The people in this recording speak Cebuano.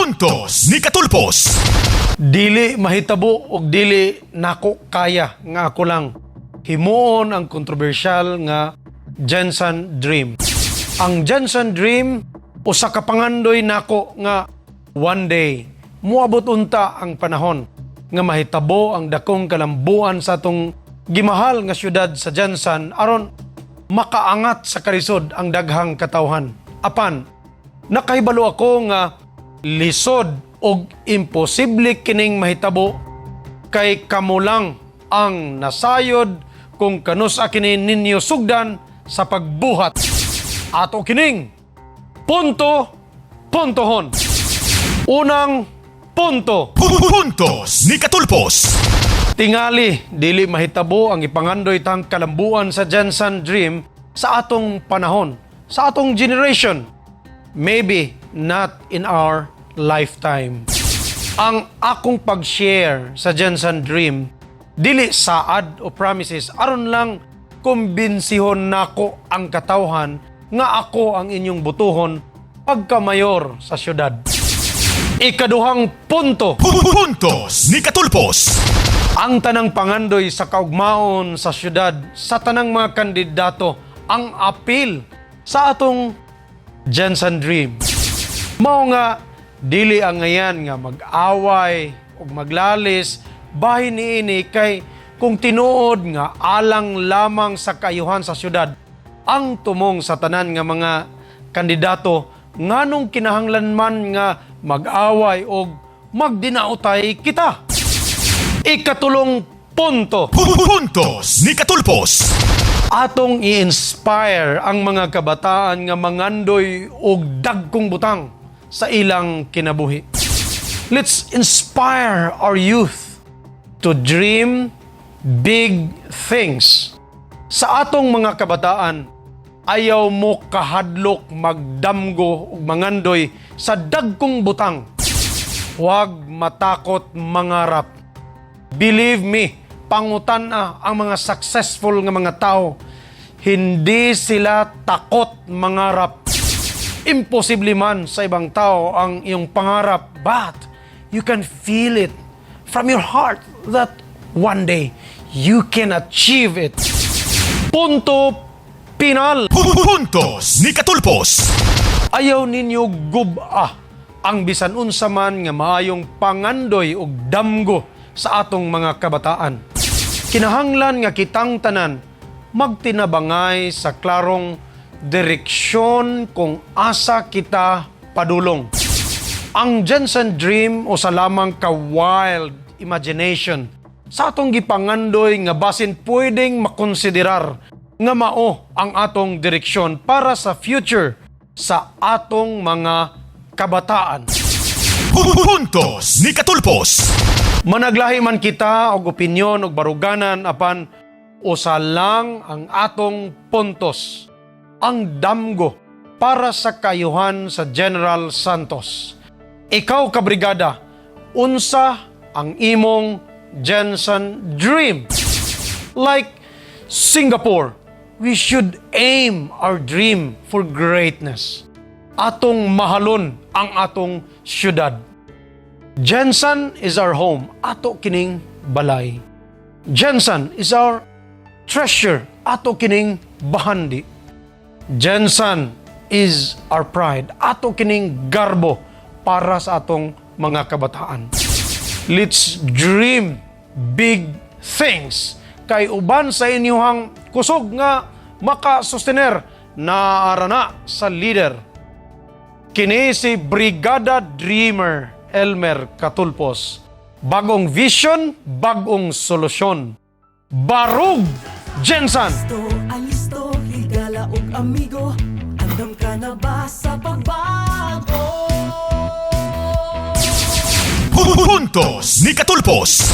Puntos ni Katulpos. Dili mahitabo og dili nako kaya nga ako lang himuon ang kontrobersyal nga GenSan Dream. Ang GenSan Dream usa ka pangandoy nako nga one day muabot unta ang panahon nga mahitabo ang dakong kalambuan sa atong gimahal nga syudad sa GenSan aron makaangat sa kalisod ang daghang katawhan. Apan nakahibalo ako nga lisod og imposible kining mahitabo kay kamo lang ang nasayod kung kanus-a kini ninyo sugdan sa pagbuhat. Ato kining punto puntohon. Unang punto. Puntos ni Katulpos. Tingali, dili mahitabo ang ipangandoy tang kalambuan sa GenSan Dream sa atong panahon, sa atong generation. Maybe not in our lifetime. Ang akong pag-share sa GenSan Dream, dili saad o promises, aron lang kumbinsihon nako ang katawhan nga ako ang inyong botohon pagkamayor sa syudad. Ikaduhang punto. Puntos ni Katulpos. Ang tanang pangandoy sa kaugmaon sa syudad, sa tanang mga kandidato, ang apil sa atong GenSan Dream. Mao nga dili ang ngayan nga mag-away ug maglalis bahin niini kay kung tinuod nga alang lamang sa kaayuhan sa syudad ang tumong sa tanan nga mga kandidato, nganong kinahanglan man nga mag-away og magdinautay kita? Ikatulong punto. Puntos ni Katulpos. Atong i-inspire ang mga kabataan nga mangandoy og dagkong butang sa ilang kinabuhi. Let's inspire our youth to dream big things. Sa atong mga kabataan, ayaw mo kahadlok magdamgo ug mangandoy sa dagkong butang. Huwag matakot mangarap. Believe me, pangutan-a ang mga successful nga mga tao. Hindi sila takot mangarap. Imposible man sa ibang tao ang iyong pangarap, but you can feel it from your heart that one day you can achieve it. Punto final. Puntos ni Katulpos. Ayaw ninyo gub-a ang bisan unsa man nga maayong pangandoy ug damgo sa atong mga kabataan. Kinahanglan nga kitang tanan magtinabangay sa klarong direksyon kung asa kita padulong. Ang GenSan Dream usa lamang ka wild imagination sa atong gipangandoy nga basin pwedeng makonsiderar nga mao ang atong direksyon para sa future sa atong mga kabataan. Puntos ni Katulpos. Managlahi man kita og opinyon og baruganan, apan usa lang ang atong puntos. Ang damgo para sa kaayuhan sa General Santos. Ikaw, kabrigada, unsa ang imong GenSan Dream? Like Singapore, we should aim our dream for greatness. Atong mahalon ang atong syudad. GenSan is our home. Ato kining balay. GenSan is our treasure. Ato kining bahandi. GenSan is our pride. Ato kining garbo para sa atong mga kabataan. Let's dream big things. Kay uban sa inyuhang kusog nga makasustener naara na sa leader. Kini si Brigada Dreamer Elmer Katulpos. Bagong vision, bagong solusyon. Barug GenSan! Listo, alisto, higala og amigo. Andam ka na ba sa pagbago? Puntos ni Katulpos.